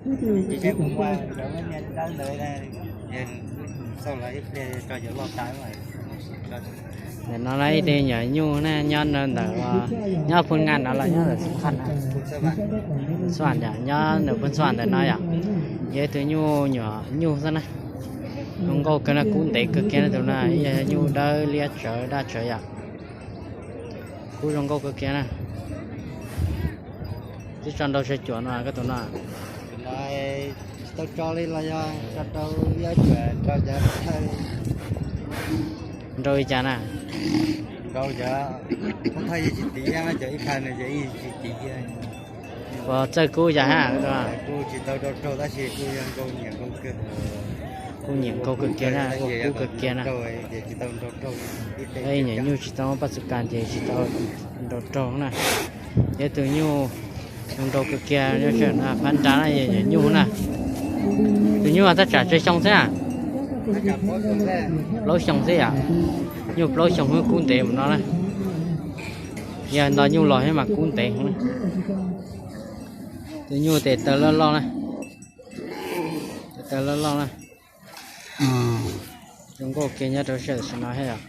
Ntawm no na ib tug nyuam nyuj na nyob ntawm, nyob Phu Ngas no los nyob ntawm Xu Kham, Xu Kham yom, nyob ntawm Phu Xu Kham ntawm no yom. Yog ib tug nyuj, nyuam nyuj xwb na. Zoo nkauj kawg na, kub ntev kawg kiag na tus no, ib yog nyuj dawb liab tsawv daj tsawv yom. Kub zoo nkauj kawg kiag na. Twb tso nrau sawv cuam no koj tus no. Tsis tau tso li los yog tso rau ib ob cuam rau cov thawj. Nrau li cas na? Nrau cov thawj yeej tsis tiv, cov ib phav no ces yeej tsis tiv. Ua txawj kub cas ha? Kuj tsis tau nrau raug tab sis kuj yog nkauj nyiam nkauj kawg. Kuj nyiam nkauj kawg kiag na, ua kub kawg kiag na. Nyuam nyuj tsis tau muaj paj xu kas ces tsis tau nrau raug na. Yog tus nyuj zoo nrau kawg kiag, nyob sawm no phab nrad na yog nyuam nyuj na. Tus nyuj thaj tsam tsawg xyoo xwb na? Plaub xyoo xwb yom. Nyuj plaub xyoo kub ntev mus no na. Yog nto nyuj los thiab mas kub ntev heev na. Tus nyuj tes taw loj loj na. Tes taw loj loj na. Zoo nkauj kiag nyob rau sij hawm tam sim no thiab yom.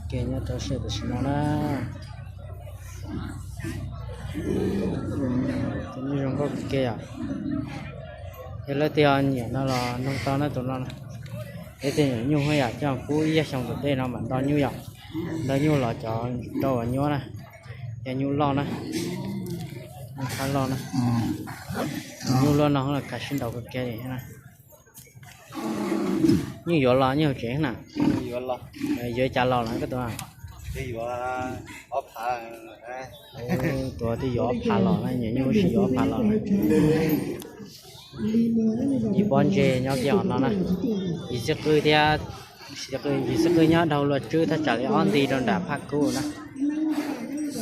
Kiag nyob rau sij hawm tam sim no na. Tus nyuj zoo nkauj kawg kiag yom. Yog leej twg ho nyiam no los noog tau na tus no. Leej twg nyiam nyuj yom, coj kub ib xyoos tom ntej no mam nto nyuj yom. Nto nyuj los cov rau uas nyuaj na, yog nyuj loj na, nyuj qab loj na. Nyuj loj no los kav sib nraus kawg kiag li na. Nyuj yuav los nyuj tsev na. Yuav cas los lawm koj tus? Tuav twb yuav ob phav los na, nyuam nyuj sis yuav ob phav los na. Yim pob ntseg nyob kiag hauv no na. Yim xib qwb thiab, yim xib qwb nyob dhau luag tswb thaj tsam li ob nti rau nram phaj kub na.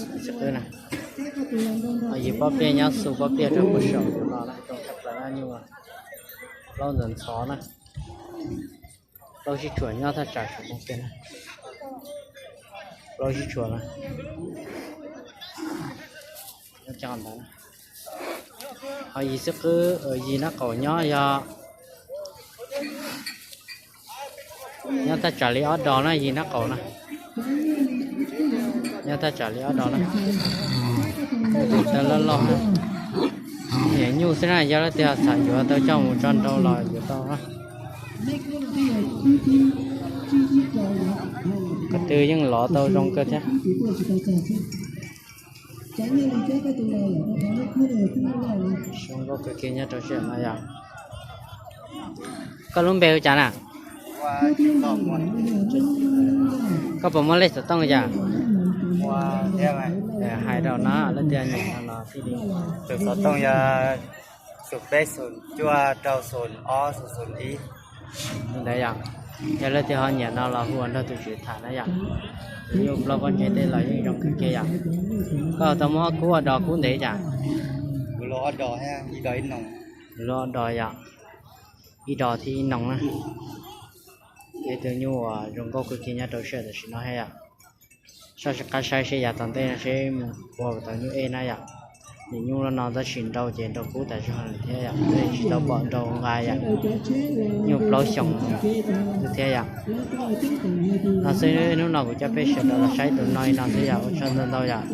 Yim xib qwb na. Yim pob pliaj nyob xu pob pliaj rau puag saum no na, zoo tshaj plaws na nyuj. Plaub ntxhov ntxhov na. Plaub sib tshuam nyob thaj tsam saum no kiag na. Plaub sib tshuam na. Nyob kiag ntawd na. Ho yim xib qwb, yim nab qaum nyob yog, nyob thaj tsam li ob dos na, yim nab qaum na. Nyob thaj tsam li ob dos na. Tes taw loj loj na. Nyuam nyuj xwb na, yog leej twg xav yuav tau coj mus tso nrau los yuav tau na. Ko tw yeej lov tau zoo kawg thiab. Zoo nkauj kawg kiag nyob rau sij hawm no yom. Koj lub npe hu cas na? Koj puas muaj lej xov tooj cas? Hais rau no leej twg nyiam no los thiaj li. Tus xov tooj yog xoom peb xoom cuaj rau xoom ob xoom xoom ib. Ntawd yom. Yog leej twg ho nyiam no los hu ua nrog tus tswv tham na yom. Nyuj plaub pob ntseg tej los yeej zoo kawg kiag yom. Koj tau muab kub ua dos kub ntev cas? Kuv los ob dos yom. Ib dos thiab ib noog na. Ib tug nyuj uas zoo nkauj kawg kiag nyob rau sij hawm tam sim no thiab yom. Soj qab saib seb yav tom ntej no seb mus ua tau nyuj ej na yom. Nim nyuj no tab sis nrau ces nrau kub tas zog lawm thiab yom, tsis tau pom nrau nqa yom. Nyuj plaub xyoos thiab yom. No xwb, hnub no kuv coj peb sawv daws los saib tus no li no xwb yom, ua tsaug ntau ntau yom.